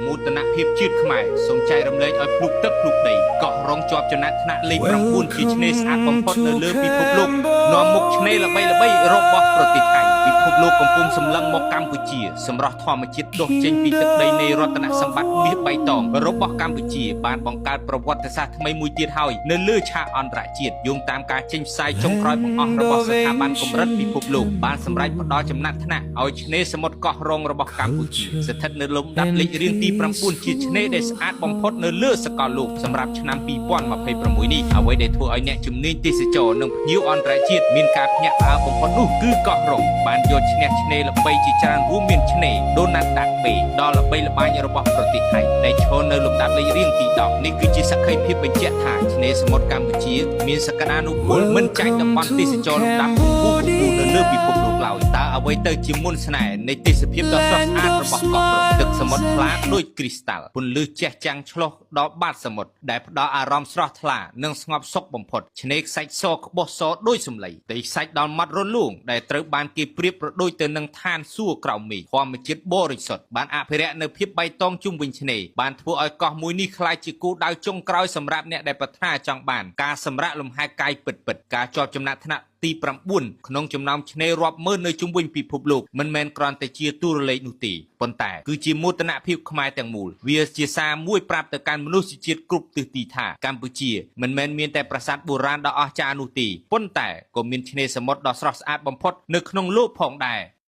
មោទនភាពជាតិខ្មែរសូមចែករំលែកឲ្យភ្លុកទឹកភ្លុកដីកោះរងជាប់ចំណាត់ថ្នាក់លេខ9ជាឆ្នេរស្អាតបំផុតនៅលើពិភពលោកនាំមុខឆ្នេរល្បីៗរបស់ប្រទេសថៃពិភពលោកកំពុងសម្លឹងមកកម្ពុជាសម្រស់ធម្មជាតិដុះចេញពីទឹកដីនៃរតនសម្បត្តិមាសបៃតងរបស់កម្ពុជាបានបង្កើតប្រវត្តិសាស្ត្រថ្មីមួយទៀតហើយនៅលើឆាកអន្តរជាតិយោងតាមការចេញផ្សាយចុងក្រោយបង្អស់របស់ស្ថាប័នកម្រិតពិភពលោកបានសម្រេចផ្ដល់ចំណាត់ថ្នាក់ឲ្យឆ្នេរសមុទ្រកោះរងរបស់កម្ពុជាស្ថិតនៅលំដាប់លេខរៀងទី9ជាឆ្នេរដែលស្អាតបំផុតនៅលើសកលលោកសម្រាប់ឆ្នាំ2026នេះអ្វីដែលធ្វើឲ្យអ្នកជំនាញទេសចរនិងភ្ញៀវអន្តរជាតិមានការភ្ញាក់ផ្អើលបំផុតនោះគឺកោះរងបានយកឈ្នះឆ្នេរល្បីជាច្រើនរួមមានឆ្នេរដូណាត់ដាក់បេដ៏ល្បីល្បាញរបស់ប្រទេសថៃដែលឈរនៅលំដាប់លេខរៀងទី10នេះគឺជាសក្ខីភាពបញ្ជាក់ថាឆ្នេរសមុទ្រកម្ពុជាមានសក្តានុពលមិនចាញ់តំបន់ទេសចរលំដាប់កំពូលៗនៅលើពិភពលោកឡើយតើអ្វីទៅជាមុនស្នេហ៍នៃទេសភាពដ៏ស្រស់ស្អាតរបស់កោះរងទឹកសមុទ្រថ្លាដូចគ្រីស្តាល់ពន្លឺជះចាំងឆ្លុះដល់បាតសមុទ្រដែលផ្ដល់អារម្មណ៍ស្រស់ថ្លានិងស្ងប់សុខបំផុតឆ្នេរខ្សាច់សក្បុសសដូចសម្លៃដីខ្សាច់ដល់ម៉ត់រលួងដែលត្រូវបានគេប្រៀបប្រដូចទៅនឹងឋានសួគ៌ក្រោមមេឃធម្មជាតិបរិសុទ្ធបានអភិរក្សនៅភាពបៃតងជុំវិញឆ្នេរបានធ្វើឲ្យកោះមួយនេះក្លាយជាគោលដៅចុងក្រោយសម្រាប់អ្នកដែលប្រាថ្នាចង់បានការសម្រាកលំហែកាយពិតៗការជាប់ចំណាត់ថ្នាក់ទី9ក្នុងចំណោមឆ្នេររាប់ម៉ឺននៅជុំវិញពិភពលោកមិនមែនគ្រាន់តែជាទូរលេខនោះទេប៉ុន្តែគឺជាមោទនភាពខ្មែរទាំងមូលវាជាសារមួយប្រាប់ទៅកាន់មនុស្សជាតិគ្រប់ទិសទីថាកម្ពុជាមិនមែនមានតែប្រាសាទបុរាណដ៏អស្ចារ្យនោះទេប៉ុន្តែក៏មានឆ្នេរសមុទ្រដ៏ស្រស់ស្អាតបំផុតនៅក្នុងលោកផងដែរ។